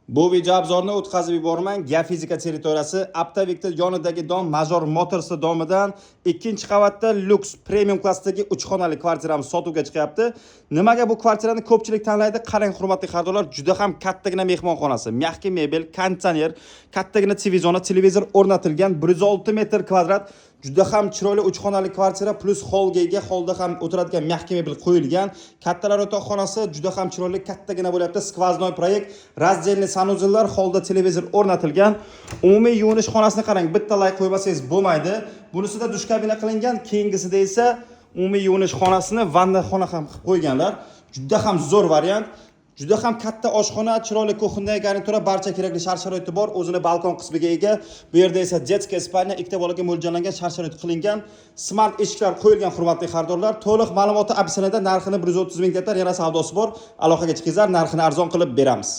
Bu video обзор ni o'tkazib yubormang. Geofizika territoriyasi Optovikni yonidagi dom, Major Motors domidan ikkinchi qavatda lyuks premium klassdagi 3 xonali kvartiramiz sotuvga chiqyapti. Nimaga bu kvartirani ko'pchilik tanlaydi? Qarang, hurmatli xaridorlar, juda ham kattagina mehmonxonasi, мягкий mebel, konditsioner, kattagina TV zona, televizor o'rnatilgan, 106 metr kvadrat. Juda ham chiroyli 3 xonali kvartira, плюс holga ega, holda ham o'tiradigan мягкий mebel qo'yilgan. Kattalar yotoqxonasi juda ham chiroyli, kattagina bo'lyapti. Сквозной проект, раздельный санузел lar, holda televizor o'rnatilgan. Umumiy yuvinish xonasini qarang, bitta layk qo'ymasangiz bo'lmaydi. Bunisida dush kabina qilingan, keyingisida esa umumiy yuvinish xonasini vanna xona ham qilib qo'yganlar. Juda ham zo'r variant. Juda ham katta oshxona, chiroyli кухонный garnitura, barcha kerakli shart-sharoiti bor, o'zini balkon qismiga ega. Bu yerda esa детская спальня, ikkita bolaga mo'ljallangan shart-sharoit qilingan. Smart eshiklar qo'yilgan, hurmatli xaridorlar. To'liq ma'lumoti описание da, narxini 130 ming deyaptilar, yana savdosi bor. Aloqaga chiqingizlar, narxini arzon qilib beramiz.